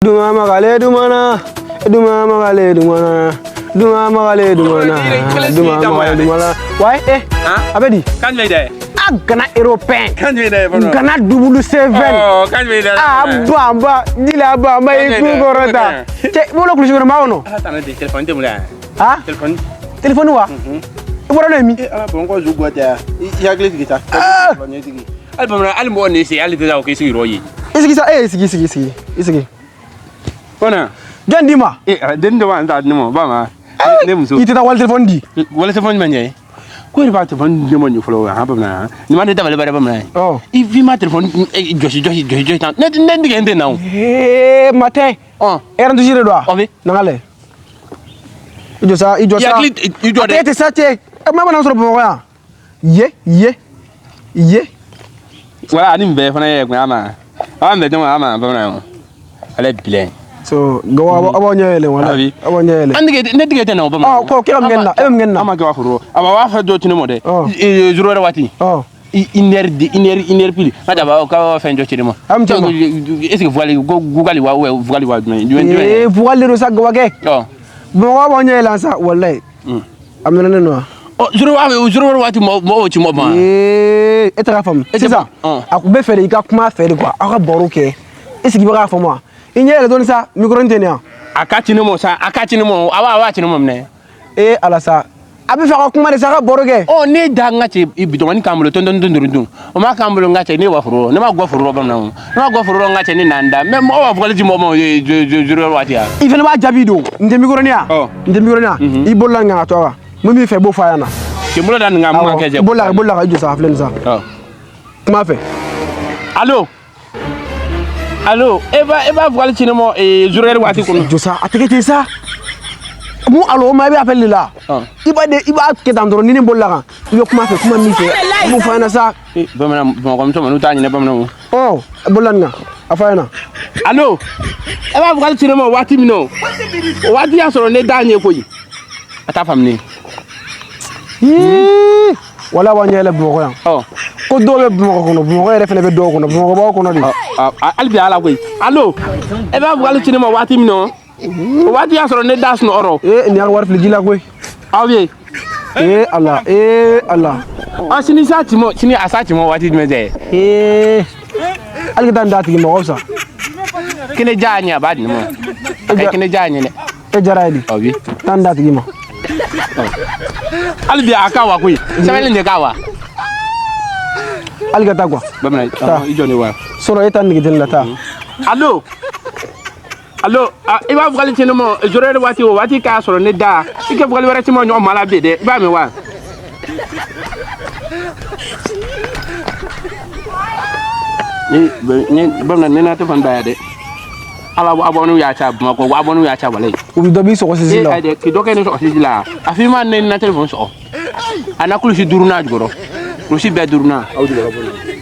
Duma magale dumana, duma magale dumana, duma magale dumana, duma magale dumana. Ouais, eh, a bɛ di? Kan jumɛn dɛ? A Gana européen. Kan jumɛn dɛ bamanan? Gana double seven. Ɔ kan jumɛn dɛ? A bamba, jila bamba i kun kɔrɔta. Cɛ, i bolo kulusi kɔnɔ b'a kɔnɔ. Ala tana de téléphone tɛ mun la yan. Ah, Téléphone. Téléphone wa? I bɔra n'o ye min? Eh ala bamakɔ zu gɔ tɛ yan. I hakili sigi sa. Ah! Hali bamanan hali mɔgɔ ni se hali tɛ taa o k'i sigi yɔrɔ ye. I sigi sa, eh sigi sigi sigi, i sigi. Kɔnɔ. Jɔn d'i ma? Eh den dɔ b'an ta di ne ma ba ma. Ne muso. I tɛ taa wali téléphone di? Wali téléphone jumɛn ye? Ko yɛrɛ b'a téléphone di ne ma nin fɔlɔ han bamanan. Nin ma ne dabali ba dɛ bamanan. Ɔ. I f'i ma téléphone jɔsi jɔsi jɔsi jɔsi tan. Ne tigɛ n tɛ na o. Eh, matin. Ɔ. Heure de don wa? Ɔ bi. Na n ka lajɛ. I jɔ sa, i jɔ I sa. hakili i jɔ dɛ. A tɛ sa cɛ. E ma mana sɔrɔ Bamakɔ yan. Ye, ye, ye. Wala ani nin bɛɛ fana ye kun ama. A bɛ dɔn ama bamanan. Ale bilen. So, gawa aw b'aw ɲɛ yɛlɛ wala. Abi. Aw b'aw ɲɛ yɛlɛ. An tigɛ ne tigɛ tɛ na o bamanan. Ɔ, ko k'i ka mun kɛ nin na? E bɛ mun kɛ nin na? An ma kɛ wa foro. A b'a fɛ dɔ ci ne ma dɛ. Ɔ. Zéro heure waati. Ɔ. Une heure de une heure pile. Ka daba ka fɛn jɔ ci ne ma. An bɛ ma. Est-ce que voile go Google wa ou voile wa jumɛn jumɛn Ee, jumɛn. voile de don sa gawakɛ. Ɔ. Bamakɔ b'aw ɲɛ yɛlɛ sa walayi. A mɛnɛnen don wa? Ɔ zéro wa zéro heure waati mɔgɔ mɔgɔ ci mɔgɔ ma. Ee, e tɛ k'a faamu. E tɛ Sisan, ɔn. a kun bɛ fɛ de i ka kuma a fɛ de quoi. Aw ka baro kɛ. E sigi bɛ k'a faamu wa? I ɲɛ yɛlɛ dɔɔni sa, micro in tɛ nin yan. A ka ci ne ma sa, a ka ci ne ma. A b'a ci ne ma minɛ. Ee ala sa. A bɛ fɛ ka kuma de sa, a ka baro kɛ. Ɔ ne da n ka cɛ bitɔn k'an bolo tɔn tɔn tɔn tɔn o ma k'an bolo n ka cɛ ne b'a foro ne ma gɔ foro bamanan ne ma gɔ foro n ka cɛ ne n'an da mɛ mɔgɔ b'a fɔ ci mɔgɔ ma zéro heure waati ya. I fana b'a jaabi don. Nin tɛ micro nin yan? Ɔ. Nin tɛ micro nin yan? I bolola nin kan ka to a kan. Mun b'i fɛ i b'o fɔ a ɲɛna. K'i bolo da nin kan mun ka kɛ I bolola i bolola ka i jɔ sa a filɛ nin sa. Ɔ. Kuma fɛ. Allo allo e b'a vocal ci ne ma zéro heure waati kɔnɔ. Jɔ sa, a tɛ kɛ ten sa. Mun alo o ma i bɛ appel de la. Ɔ. I b'a de i b'a kɛ tan dɔrɔn ni ne bolola kan. I bɛ kuma fɛ kuma min fɛ i b'o fɔ a ɲɛna sa. Bamanan bamakɔmuso ma n'u t'a ɲinɛ bamananw. Ɔ bolola nin kan a fɔ a ɲɛna. Allo e b'a vocal ci ne ma waati min na o waati y'a sɔrɔ ne da ɲɛ koyi a t'a faamu ne. Hiii wala b'aw ɲɛ yɛlɛ Bamakɔ yan. Ɔ. Ko dɔw bɛ Bamakɔ kɔnɔ, Bamakɔ yɛrɛ fana bɛ dɔw kɔnɔ, Bamakɔ b'aw kɔnɔ de. Hali bi ala koyi allo e b'a vocal ci ne ma waati min na o waati y'a sɔrɔ ne da sunɔgɔrɔ. Ee nin y'a ka wari fili ji la koyi. Aw ye. Ee ala ee ala. Ɔ sini sa ci ma sini a sa ci ma waati jumɛn tɛ. Ee hali ka taa nin d'a tigi ma o ka fisa. Kene ja ɲɛ a b'a di ne ma a ka kene ja ɲɛ dɛ. E diyara ye di. Aw ye. Taa nin d'a tigi ma. Hali bi a ka wa koyi sɛbɛnni de ka wa. Hali ka taa quoi. Bamanan i jɔ ne wa. Sɔrɔ e ta nege tɛ ne la taa. Allo allo i b'a vocal ci ne ma zéro heure waati o waati k'a sɔrɔ ne da i ka vocal wɛrɛ ci ma ɲɔgɔn ma la bilen dɛ i b'a mɛn wa. Ni bamanan ne n'a tɛ fan da ya dɛ ala abonné y'a ca Bamakɔ abonné y'a ca walayi. U bɛ dɔ b'i sɔgɔ sisi la. Ee ayi dɛ k'i dɔ kɛ ne sɔgɔ sisi la a f'i ma ne na téléphone sɔgɔ a na kulusi duuru n'a jukɔrɔ kulusi bɛɛ duuru n'a aw jukɔrɔ.